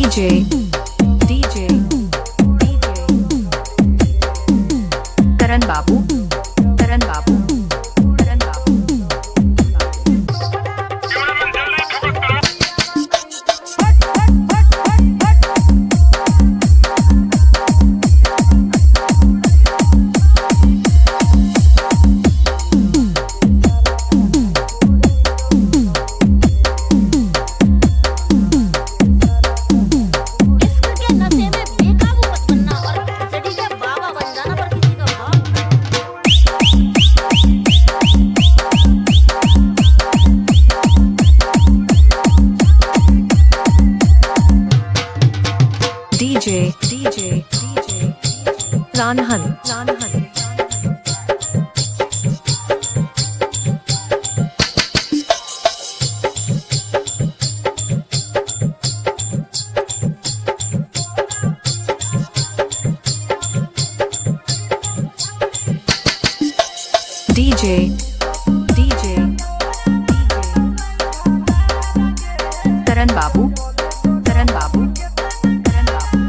DJ DJ DJ Karan Babu, Karan Babu, Karan Babu. इश्क के नशे में बेकाबू मत बनना और सड़ी का बाबा बन जाना, पर किसी का बाप। DJ DJ DJ Ranhan, Ranhan. DJ DJ Karan Babu, Karan Babu, Karan Babu.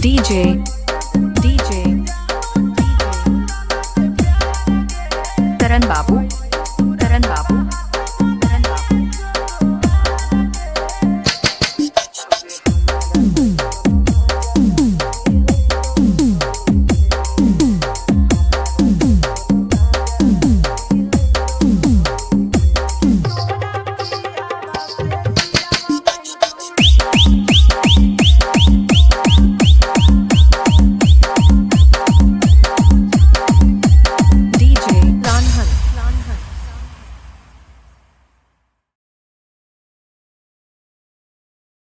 DJ